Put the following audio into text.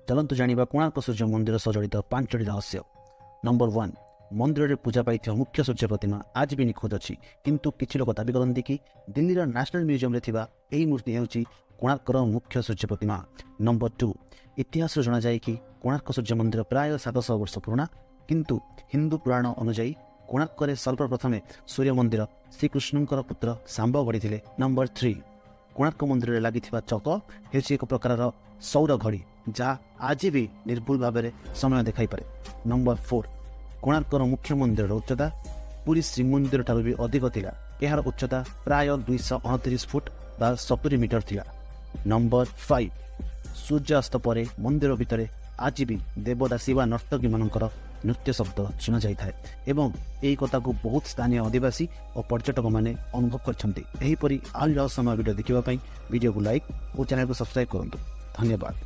ଚାଲନ୍ତୁ ଜାଣିବା କୋଣାର୍କ ସୂର୍ଯ୍ୟ ମନ୍ଦିର ସହ ଜଡ଼ିତ ପାଞ୍ଚଟି ରହସ୍ୟ। ନମ୍ବର 1, ମନ୍ଦିରରେ ପୂଜା ପାଇଥିବା ମୁଖ୍ୟ ସୂର୍ଯ୍ୟ ପ୍ରତିମା ଆଜି ବି ନିଖୋଜ ଅଛି। କିନ୍ତୁ କିଛି ଲୋକ ଦାବି କରନ୍ତି କି ଦିଲ୍ଲୀର ନ୍ୟାସନାଲ ମ୍ୟୁଜିୟମରେ ଥିବା ଏହି ମୂର୍ତ୍ତି ହେଉଛି କୋଣାର୍କର ମୁଖ୍ୟ ସୂର୍ଯ୍ୟ ପ୍ରତିମା। ନମ୍ବର 2, ଇତିହାସରୁ ଜଣାଯାଏ କି କୋଣାର୍କ ସୂର୍ଯ୍ୟ ମନ୍ଦିର ପ୍ରାୟ 700 ବର୍ଷ ପୁରୁଣା। କିନ୍ତୁ ହିନ୍ଦୁ ପୁରାଣ ଅନୁଯାୟୀ କୋଣାର୍କରେ ସର୍ବପ୍ରଥମେ ସୂର୍ଯ୍ୟ ମନ୍ଦିର ଶ୍ରୀକୃଷ୍ଣଙ୍କର ପୁତ୍ର ଶାମ୍ବ ଗଢ଼ିଥିଲେ। ନମ୍ବର 3, କୋଣାର୍କ ମନ୍ଦିରରେ ଲାଗିଥିବା ଚକ ହେଉଛି ଏକ ପ୍ରକାରର ସୌର ଘଡ଼ି, ଯାହା ଆଜି ବି ନିର୍ଭୁଲ ଭାବରେ ସମୟ ଦେଖାଇପାରେ। ନମ୍ବର 4, କୋଣାର୍କର ମୁଖ୍ୟ ମନ୍ଦିରର ଉଚ୍ଚତା ପୁରୀ ଶ୍ରୀମନ୍ଦିର ଠାରୁ ବି ଅଧିକ ଥିଲା। ଏହାର ଉଚ୍ଚତା ପ୍ରାୟ 229 ଫୁଟ ବା 70 ମିଟର ଥିଲା। ନମ୍ବର 5, ସୂର୍ଯ୍ୟାସ୍ତ ପରେ ମନ୍ଦିର ଭିତରେ ଆଜି ବି ଦେବଦାସୀ ବା ନର୍ତ୍ତକୀମାନଙ୍କର ନୃତ୍ୟ ଶବ୍ଦ ଶୁଣାଯାଇଥାଏ ଏବଂ ଏହି କଥାକୁ ବହୁତ ସ୍ଥାନୀୟ ଅଧିବାସୀ ଓ ପର୍ଯ୍ୟଟକମାନେ ଅନୁଭବ କରିଛନ୍ତି। ଏହିପରି ଆହୁରି ରହସ୍ୟମୟ ଭିଡ଼ିଓ ଦେଖିବା ପାଇଁ ଭିଡ଼ିଓକୁ ଲାଇକ୍ ଓ ଚ୍ୟାନେଲକୁ ସବସ୍କ୍ରାଇବ୍ କରନ୍ତୁ। ଧନ୍ୟବାଦ।